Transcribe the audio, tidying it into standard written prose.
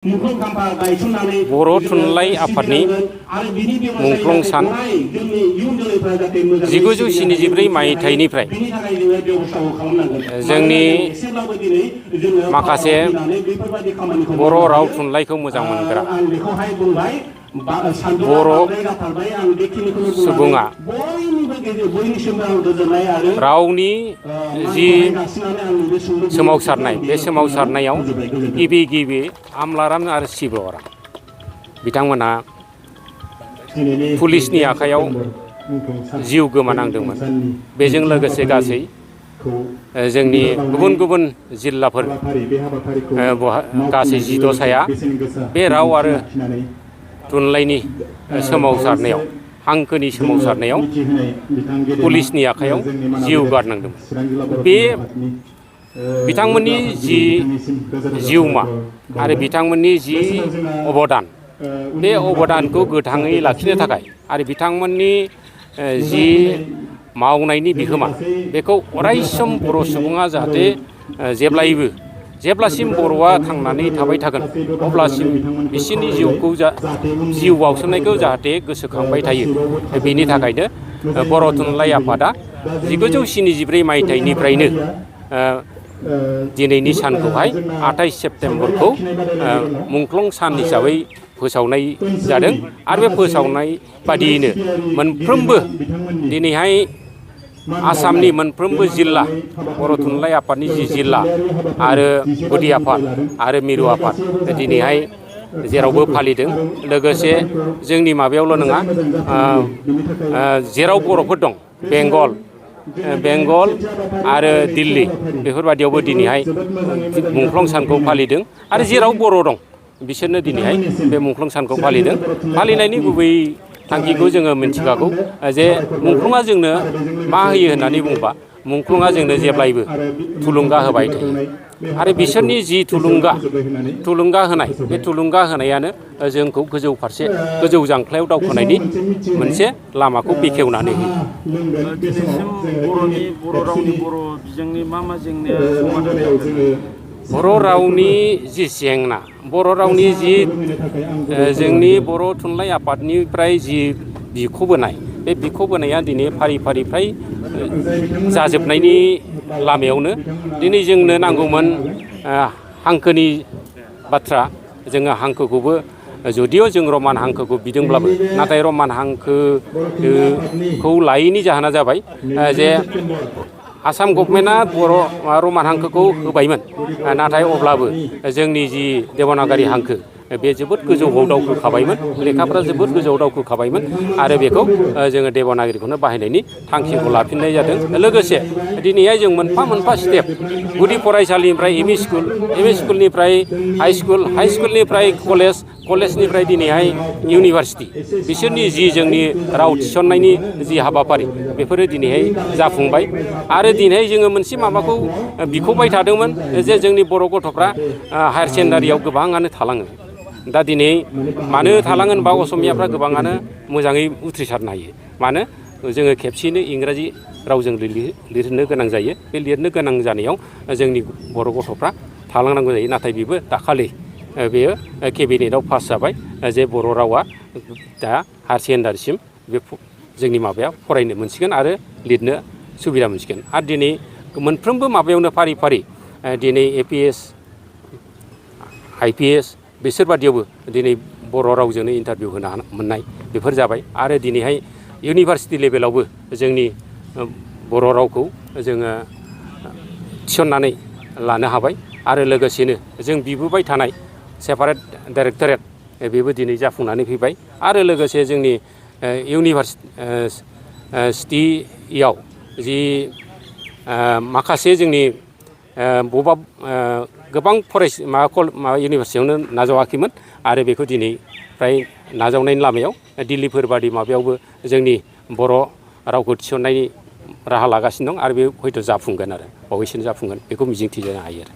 बर' थुनलाइ आफादनि मुंख्लं सान 1974 मायथाइनिफ्राय जोंनि माखासे बर' राव थुनलाइखौ मोजां मोनग्रा बर' सुबुङा रावनि जि सोमावसारनाय बे सोमावसारनायाव गिबि आमलाराम आरो शिबराम बिथांमोना पुलिसनि आखायाव जिउ गोमानांदोंमोन। बेजों लोगोसे गासै जोंनि गुबुन गुबुन जिल्लाफोर गासै 12 साया बे राव आरो थुनलाइनि सोमावसारनायाव हांखोनि सोमावसारनायाव पुलिसनि आखायाव जिउ गारनांदोंमोन। बे बिथांमोननि जि जिउमा आरो बिथांमोननि जि अबदान बे अबदानखौ गोथाङै लाखिनो थाखाय आरो बिथांमोननि जि मावनायनि बिहोमा बेखौ अरायसम बर' सुबुङा जाहाथे जेब्लासिम बर'आ थांनानै थाबाय थागोन अब्लासिम बिसोरनि जिउ बाउसोमनायखौ जाहाथे गोसोखांबाय थायो। बेनि थाखायनो बर' थुनलाइ आफादा 1974 मायथाइनिफ्रायनो दिनैनि सानखौहाय 28 सेप्तेम्बरखौ मुंख्लं सान हिसाबै फोसावनाय जादों। आरो बे फोसावनाय बादियैनो मोनफ्रोमबो दिनैहाय आसामनि मोनफ्रोमबो जिल्ला बर' थुनलाइ आफादनि जि जिल्ला आरो गुदि आफाद आरो मिरु आफाद दिनैहाय जेरावबो फालिदों। लोगोसे जोंनि माबायावल' नङा, जेराव बर'फोर दं बेंगल आरो दिल्ली बेफोरबादियावबो दिनैहाय मुंख्लं सानखौ फालिदों। आरो जेराव बर' दं बिसोरनो दिनैहाय बे मुंख्लं सानखौ फालिदों। फालिनायनि गुबै थांखिखौ जोङो मिथिखागौ जे मुंख्लंआ जोंनो मा होयो होननानै बुङोबा मुंख्लंआ जोंनो जेब्लायबो थुलुंगा होबाय थायो। आरो बिसोरनि जि थुलुंगा होनाय बे थुलुंगा होनायानो जोंखौ गोजौ जांख्लायाव दावखोनायनि मोनसे लामाखौ बेखेवनानै होयो। दिनैसिम बर' रावनि बर' बिजोंनि मा जेंनाया समाधान जाखो? बर' रावनि जि जेंना, बर' रावनि जि जोंनि बर' थुनलाइ आफादनिफ्राय जि बिख'बोनाय बे बिख'बोनाया दिनै फारि फ्राय जाजोबनायनि लामायावनो। दिनै जोंनो नांगौमोन हांखोनि बाथ्रा। जोङो हांखोखौबो जुदिअ जों रमान हांखोखौ बिदोंब्लाबो नाथाय रमान हांखोखौ लायैनि जाहोना जाबाय जे आसाम गभर्नमेन्टआ रमान हांखोखौ होबायमोन। नाथाय अब्लाबो जोंनि जि देबनागरि हांखो बे जोबोद गोजौआव दावखोखाबायमोन, लेखाफ्रा जोबोद गोजौआव दावखोखाबायमोन। आरो बेखौ जोङो देबनागरिखौनो बाहायनायनि थांखिखौ लाफिननाय जादों। लोगोसे दिनैहाय जों मोनफा स्टेप गुदि फरायसालिनिफ्राय एम इ स्कुलनिफ्राय हाइ स्कुलनिफ्राय कलेजनिफ्राय दिनैहाय इउनिभारसिटि बिसोरनि जि जोंनि राव थिसननायनि जि हाबाफारि बेफोरो दिनैहाय जाफुंबाय। आरो दिनैहाय जोङो मोनसे माबाखौ बिख'बाय थादोंमोन जे जोंनि बर' गथ'फ्रा हायार सेकेन्डारियाव गोबाङानो थालाङो। दा दिनै मानो थालाङो होनबा असमियाफ्रा गोबाङानो मोजाङै उथ्रिसारनो हायो। मानो जोङो खेबसेयैनो इंराजि रावजों लिरनो गोनां जायो। बे लिरनो गोनां जानायाव जोंनि बर' गथ'फ्रा थालांनांगौ जायो। नाथाय बेबो दाखालि बेयो केबिनेटआव पास जाबाय जे बर' रावा दा हायार सेकेन्डारिसिम बे जोंनि माबाया फरायनो मोनसिगोन आरो लिरनो सुबिदा मोनसिगोन। आरो दिनै मोनफ्रोमबो माबायावनो फारि दिनै APS IPS बिसोरबादियावबो दिनै बर' रावजोंनो इन्टारभिउ होनो मोननाय बेफोर जाबाय। आरो दिनैहाय इउनिभारसिटि लेभेलावबो जोंनि बर' रावखौ जोङो थिसननानै लानो हाबाय। आरो लोगोसेनो जों बिबोबाय थानाय सेपारेट डाइरेक्टरेट बेबो दिनै जाफुंनानै फैबाय। आरो लोगोसे जोंनि इउनिभारसिटियाव जि माखासे जोंनि गोबां इउनिभारसिटियावनो नाजावाखैमोन आरो बेखौ दिनै फ्राय नाजावनायनि लामायाव दिल्लीफोर बादि माबायावबो जोंनि बर' रावखौ थिसननायनि राहा लागासिनो दं। आरो बे हयथ' जाफुंगोन आरो बावैसोनो जाफुंगोन बेखौ मिजिंथिनो हायो आरो।